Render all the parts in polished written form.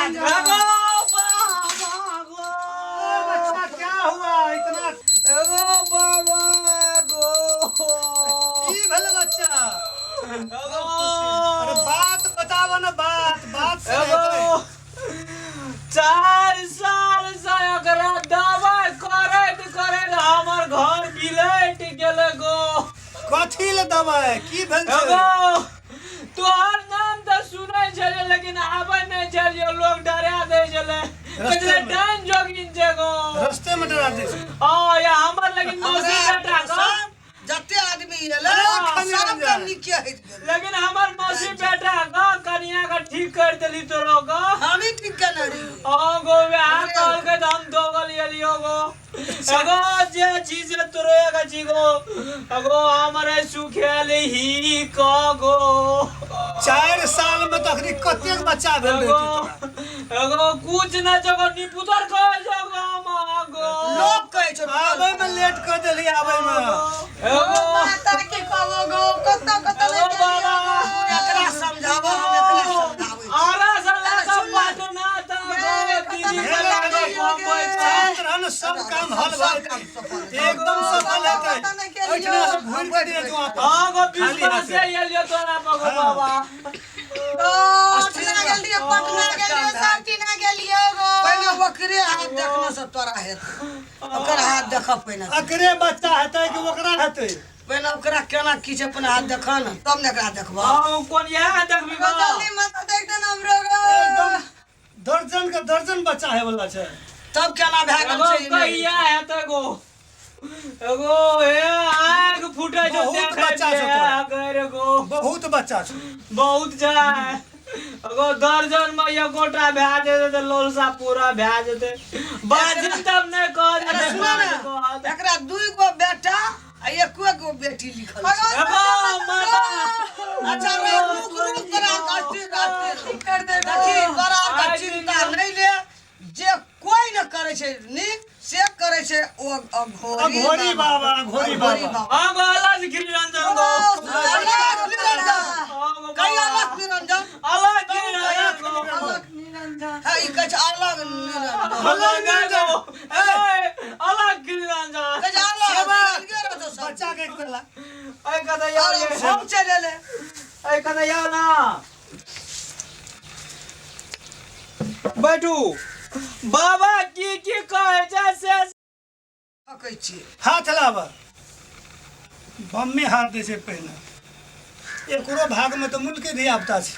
एगो बाबा गो। बच्चा क्या हुआ इतना? एगो बाबा गो। की भेल बच्चा? एगो अरे बात बताव ना, बात बात से एगो हेतै। 4 साल से एकरा दवाई करैत करैत हमर घर बिलट गेलै गो। कथी ले दवाई? की भेल छै? एगो तोहर नाम तऽ सुनै छलियै, लेकिन आबै नहि छलियै। लोग डरा दै छलै, कहै छलै रस्तेमे। डाइन जोगिन छै गो। रस्ते में डरा दै छै। हँ, या हमर लेकिन मौसी बेटा गो। जते आदमी एलै अरे, सबके नीके होइत गेलै। लेकिन हमर मौसी बेटा गो, कनिया के ठीक कर देली तोरो गो। हमही ठीक केने रही। हाँ गो, वएह कहलकै तऽ हम दोगल एलियो गो। एगो जे चीज तोरो एगो छी गो, एगो हमरे सुखेल ही क गो। 4 साल में तऽ अखनी कतेक बच्चा भेल एगो रहतै तोरा? एगो कुछ न जगो निपुतर कहै छौ गो हम गो। लोक कहै छौ। आबै में लेट कर देली आबै में। एगो माता के कहबो गो, कतऽ कतऽ एगो बाबा। एकरा समझाबो, हम एकरा समझाबै छी। आरा से लऽ कऽ सुन ले। पटना तक गो, दीदी के लऽ कऽ बम्बई तक। शांत रह ने, सब काम हल भऽ सब जेतै। काम सफल हेतै। एकदम सफल हेतै। एहिठिना से घुरि के दिए जो आपस। हाँ गो, खाली विश्वास हाथे। एलियो तोरा पर गो बाबा। पटना गेलियै, पटना गेलियै, सब ठिना गेलियै गो। पहिने ओकरे हाथ देखने से तोरा हेतै। ओकर हाथ देखऽ पहिने। अकरे बच्चा हेतै कि ओकरा हेतै? पहिने ओकरा केना की छै, पहिने हाथ देखऽ ने, तब ने एकरा देखबऽ। हाँ, कोन इएह देखबी गो? जल्दी माता देख दे हमरो गो। एकदम दर्जन के दर्जन बच्चा हे वाला छै। तब केना भए गेल एगो छै ई नहि? कहिया हेतै गो? एगो हे आँखि फूटै छौ। बहुत देखै बच्चा छौ छियै, तोरा। गैर गो। बहुत बच्चा छै। बहुत छै। एगो दर्जन मे एकोटा भए जेतै तऽ लोलसा पूरा भए जेतै। बाजिन तब नहि कह अरे जेतै। सुन ने। कहत। एकरा दुई गो बेटा आ एको गो बेटी लिखल छै। एगो माता। अच्छा रे, रुक रुक, तोरा अस्थिर अस्थिर। कर दे। देखी, तोरा आरके चिंता नहि ले। जे कोई न करै छै नीक, से करै छै ओ अघोरी। अघोरी बाबा, अघोरी बाबा। हाँ गो, अलग गिरिरंजन गो। अलग निरंजन। हाँ गो। कही अलग निरंजन। अलग गिरिरंजन गो। अलग निरंजन। है, ई कहै छै अलग निरंजन। अलग निरंजन। ए, अलग गिरिरंजन। कहै छै अलग निरंजन रहतौ सब। बच्चा के एक बेला। ऐ कतऽ यार? और हम चलि एलै। ऐ कतऽ यार ना बैठू बाबा, की की कहै छै से। कहै छियै। हाथ लाब, बम्मे हाथ दै छै पहिने। एकरो भाग में तऽ मुल्के धिया पुता छै।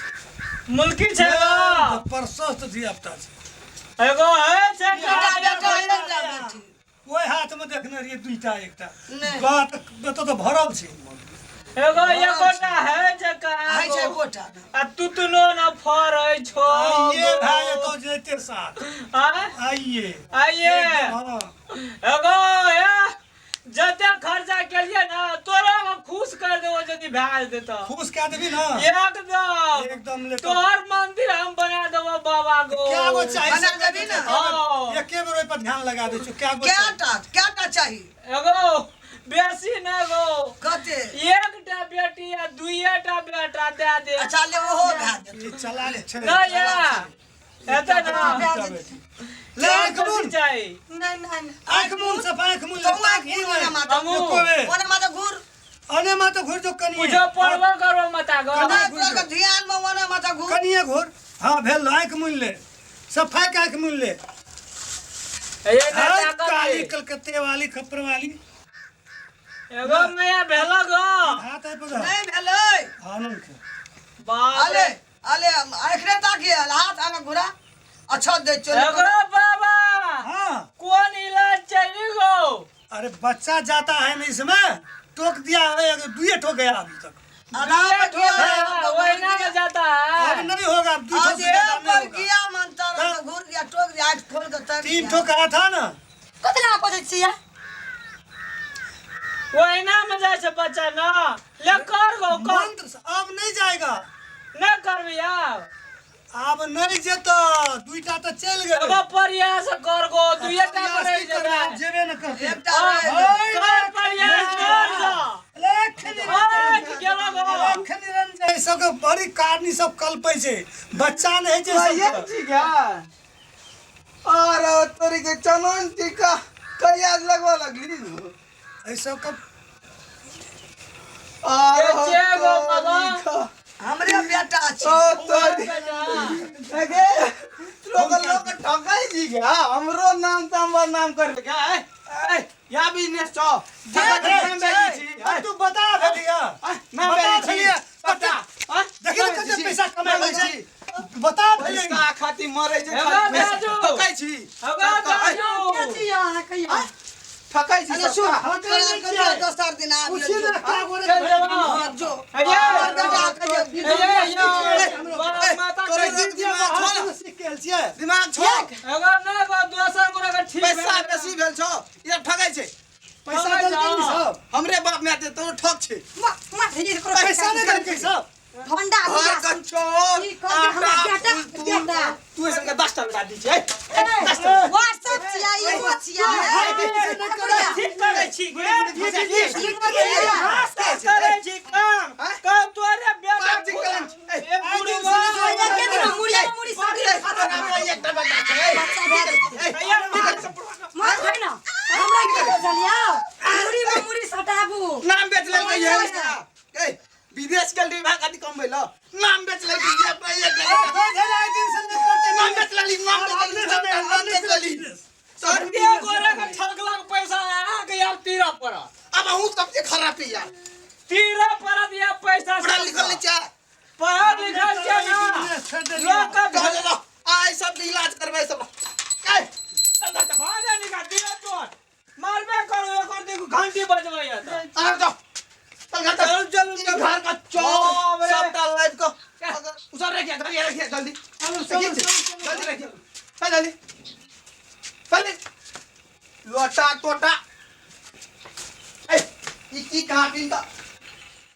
मुल्की छै गो। प्रशस्त धिया पुता छै। एगो है छै। एकटा बेटा, एकटा बेटी। ओहि हाथ में देखने रहियै दुईटा एकटा। नहि। बात एतऽ तऽ भरल छै। एगो एकोटा है छै। है छै। कहाँ? एकोटा ने। आ तुतनो न फरै छो। आइए भए जेतौ जैते साथ। आँय? आइए। आइए? हँ। एगो हे, जते खर्चा केलिए ना तोरा हम खुश कर देबो यदि भए जेतै तऽ। खुश कए देबी ने? एकदम। एकदम ले। तोहर मंदिर हम बना देबो बाबा गो। क्या गो चाही? बना देबी ने? हाँ। एके बेर ओहि पर ध्यान लगा दै छियौ। क्या गो चाही? कएटा कएटा चाही? एगो बेसी न गो। कते? एकटा बेटी आ दुइएटा बेटा दए दे। अच्छा ले, ओहो भए जेतै। ई चला ले छै। नहि या हेतै ना? ले आँख मुन। चाही। नहीं नहीं नहीं। आँख मुन से, आँख मुन ले। तो आँख मुन, ओने माथा। हमहूँ। एको बेर। ओने माथा घूर। अने माता घुर जो कनिए। कुछो पढ़बो करबो मता गो। नहि, तोरा के ध्यान में ओने माथा घूर। कनिए घुर। हाँ, भेल। आँख मुन ले, सफाई के आँख मुन ले। ये हाँ, ना काली कलकत्ते वाली, खप्पर वाली। एगो नया भेलो गो। हाथ है पकड़। नहि भेलै। आनंद के। बाप अले रे। अले, एखने ताकि हाथ आगे घुरा, अच्छा दे चल। एगो बाबा। हाँ। कोन इलाज चाहिए गो? अरे, बच्चा जाता है ना इसमें, टोक दिया है। अगर दुए ठोक गया अभी तक। आराम गया, वही में जाता है। अब नहीं होगा, अब दू ठोक से ज्यादा पर नहीं होगा। गया मंत्र घूर गया, टोक दिया, आज खोल के तर। तीन ठोक आया था ना। कथी लए बजै छियै? ओहिना में जाइ छै बच्चा ना। ले कर गो, कर। मंत्र से अब नहीं जाएगा। नहि करबी आब? आब नहीं जेतो, दुईटा तो चल गए। एगो प्रयास कर गो, दुइये टा पर रहि जेबै। जेबे न करते। एकटा रहि गेल। कर प्रयास, कर जा। लेख आँखि गेलो गो। निरंजन। एहि सबके बड़ी कारनी सब कलपै छै, बच्चा नहि होइ छै ये सबके। ठीक है। अरे तोरी के चनन टीका कहिया लगवा लगली? एहि सबके अरे के गो बाबा? हमरे बेटा छी। ओ तोरी अगे लोग लोग ठकाई जी गया, हमरो नाम त हमर नाम कर क्या? ए ए, या बिजनेस छौ। नाम बेची छी। अब तू बता भेलिया, नाम बता बेची छी। भेलिया। बता। देखी ने कते पैसा कमाबै छै, बता भेलिया। पैसा खातिर मरै छै। हेगा दाजू। ठकाई छी। हेगा दाजू। के छी अहाँ कहिया? ठकाई छी। अरे सुन, हम तोरा करै कहिया छियै। दोसर दिन आबि पूछी ने का गोरे। चल जेबो। हाँ, जो। हे हमर बेटा कहिया हे ये बाप माता तोरे के दिमाग छौ ने? सीख गेल छियै। दिमाग छौ? एगो नहि गो दोसर गोरा के ठीक पैसा भेल। बेसी भेल छौ, ई ठगाई छै। पैसा देलकै नी सब? हमरे बाप माय ते तोर ठग छै। पैसा नहि देलकै सब? ठंडा घर के चोर। की कहबै हमरा आटा, बेटा, फूल, बेटा। तू ऐसे 10 टा बेटा दी छै। व्हाट्सएप छियै, ई छियै। ठीक करै छी गे। ठीक छियै। करै छी काम काम तोरे बेटा। बाप जी कलन छै। ए बुढ़वा। एके दिन मुड़िया मुड़ी सब तोरा एकटा बेटा छै। बच्चा भए जेतै। यार मार खाइ न, हमरा के बुझलिया मुड़ी में मुड़ी सटाबू। नाम बेच लेलकै ये। ए, विदेश गेल रही भाग आदि कम भेल, नाम बेच लेलकै ये अपना एक नाम बेच लेली, नाम बेच लेली, नाम बेच लेली। सत्य गोरा के ठगलक पैसा अहाँके यार तीरा पड़त। अब अहूँ सबसे खराब है यार। तीरा पड़त या पैसा। पढ़ल लिखल नहीं छै। पढ़ल लिखल छै ना लोक के। चल चल, आइ सबके इलाज करबै सब। ए, भागे निकाल दियो तोर मारबे करू, एकर देखू घंटी बजबै तऽ। आ जाओ, चल घर चल। चल चल। ई घर का चोर। बाप रे। सबटा लाइफ को उधर रखिए, घर रखिए जल्दी। चलो, चलो। जल्दी रखिए, चल जल्दी, चल लोटा टोटा। ए, ई की कहाँ पिन?